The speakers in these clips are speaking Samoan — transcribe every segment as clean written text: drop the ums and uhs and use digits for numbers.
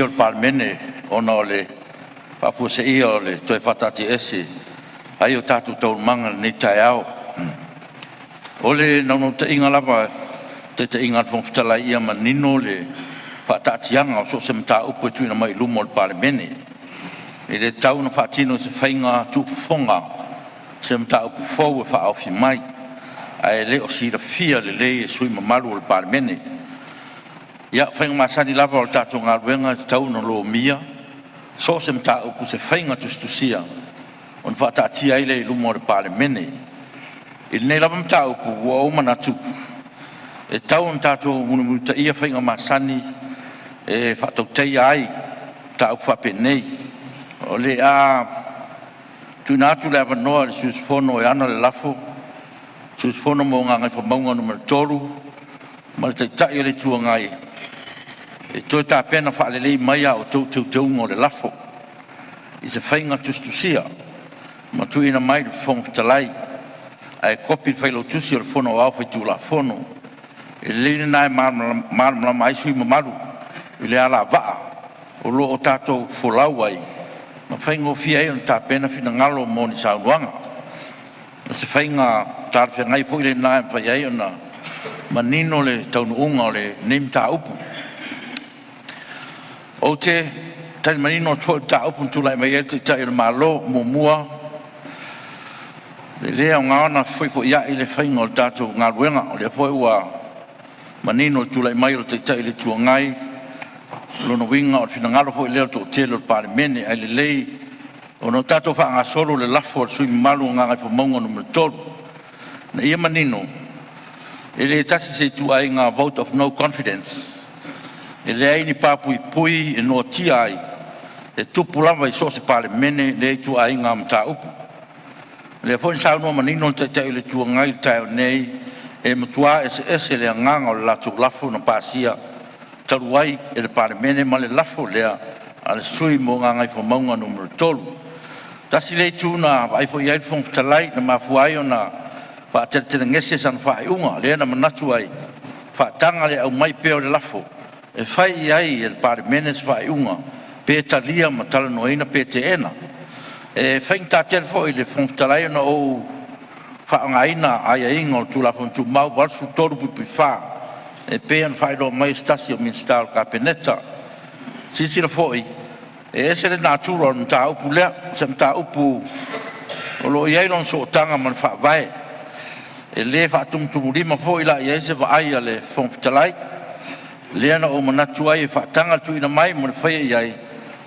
O le Palemene ona o le faafuaseia o le toe faataatiaese ai o tatou Taualumaga i lenei taeao. O le naunautaiga lava i le taitaiga a le Fofoga Fetalai, ia manino le faataatiaga o so o se mataupu e tuuina mai i luma o le Palemene. E le tatau ona faatino i se faiga tuufofoga se mataupu fou e faaofi mai, ae le o silafia lelei e sui usufono mamalu o le Palemene. Ia, o faiga masani lava o le tatou galuega e tatau ona lomia so o se mataupu i se faiga tusitusia ona faataatia ai lea i luma o le Palemene. I lenei lava mataupu, ua ou manatu e tatau ona tatou mulimulitaia faiga masani e faatautaia ai mataupu faapenei. O le a tuuina atu le avanoa i le sui usufono e ana le lafo, le sui usufono mo Gagaifomauga 3 ma le Taitai o le Itu Agai e toe tapena faalelei mai a outou teuteuga o le lafo i se faiga tusitusia ma tuuina mai i le Fofoga Fetalai, ae kopi i le Failautusi o le Fono Aoao Faitulafono. E lelei lena e malamalama ai sui usufono mamalu i le alavaa o lo o tatou folau ai ma faigofie ai ona tapena finagalo mo ni saunoaga. O se faiga talafeagai foi lena e mafai ai ona manino le taunuuga o lenei mataupu. Ou te tali manino atu foi i le mataupu na tulai mai ai le Taitai o le Malo. Muamua, e le aoga ona fefoifoiai le faiga o le tatou galuega. O lea foi ua manino le tulai mai o le Taitai o le Itu Agai, o lona uiga o le finagalo foi lea o le toatele o le Palemene. Ae lelei ona tatou faagasolo le lafo a le sui usufono mamalu mo Gagaifomauga 3, ina ia manino, e le tasi se ituaiga vote of no confidence. E leai ni papuipui e noatia ai, e tupu lava i so o se Palemene lea ituaiga mataupu. O lea foi na saunoa manino le Taitai o le Itu Agai i le taeao nei, e matua eseese le agaga o le latou lafo na pasia talu ai e le Palemene ma le lafo lea a le sui usufono mo Gagaifomauga 3. Tasi lea itu na vaai foi i ai le Fofoga Fetalai na mafua ai ona faateletelegese sana faaiuga, lea na manatu ai, faataga le aumai pea o le lafo e fai i ai e le Palemene se faaiuga, pe talia ma talanoaina pe teena. E faigata tele foi i le Fofoga Fetalai ona ou faaaogaina aiaiga o le Tulafono Tumau 83(4) e pei ona faailoa mai e se tasi o Minisita o le Kapeneta. Silasila foi, e ese le natura o le mataupu lea, o se mataupu o lo o i ai lona sootaga ma le Faavae. E le faatumutumulima foi la i ai se vaai a le Fofoga Fetalai, lea na ou manatu ai e faataga le tuuina mai mo le faia i ai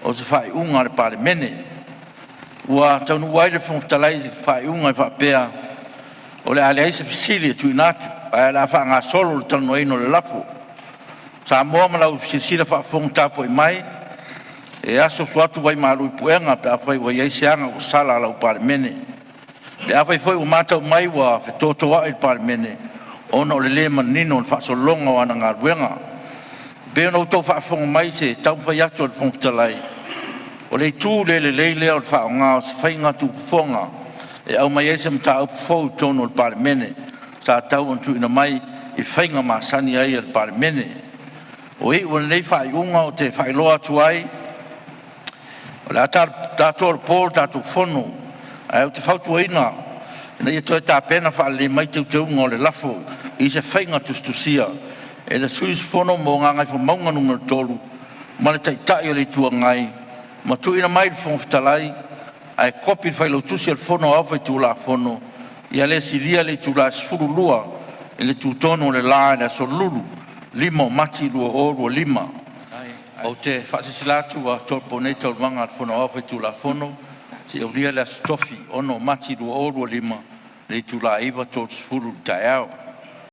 o se faaiuga a le Palemene. Ua taunuu ai le Fofoga Fetalai i se faaiuga e faapea, o le a leai se fesili e tuuina atu, ae o le a faagasolo le talanoaina o le lafo. Samoa ma lau silasila faafofoga tapuai mai, e asuasu atu vai malu i puega pe afai ua i ai se aga ua sala a lau Palemene. Pe afai foi ua matau mai ua fetotoai le Palemene ona o le lē manino o le faasologa o ana galuega, e pei ona outou faafofoga mai i se taumafai atu a le Fofoga Fetalai, o le itu le lelei lea o le faaaoga o se faiga tuufofoga e aumai ai se mataupu fou i totonu o le Palemene sa tatau ona tuuina mai i faiga masani ai a le Palemene. O iu o lenei faaiuga ou te faailoa atu ai, o le a tolopo le tatou Fono, ae ou te fautuaina ina ia toe tapena faalelei mai Teuteuga o le Lafo i se faiga tusitusia e le sui usufono mo Gagaifomauga 3 ma le Taitai o le Itu Agai ma tuuina mai i le Fofoga Fetalai, ae kopi i le Failautusi o le Fono Aoao Faitulafono, ia le silia le itula e 12 i le tutonu o le la i le aso Lulu, 5 o Mati 2025. Ou te faasilasila atu ua tolopo nei Taualumaga a le Fono Aoao Faitulafono seia aulia le Aso Tofi 6 o Mati 2025 i le itula e 9:30 i le taeao.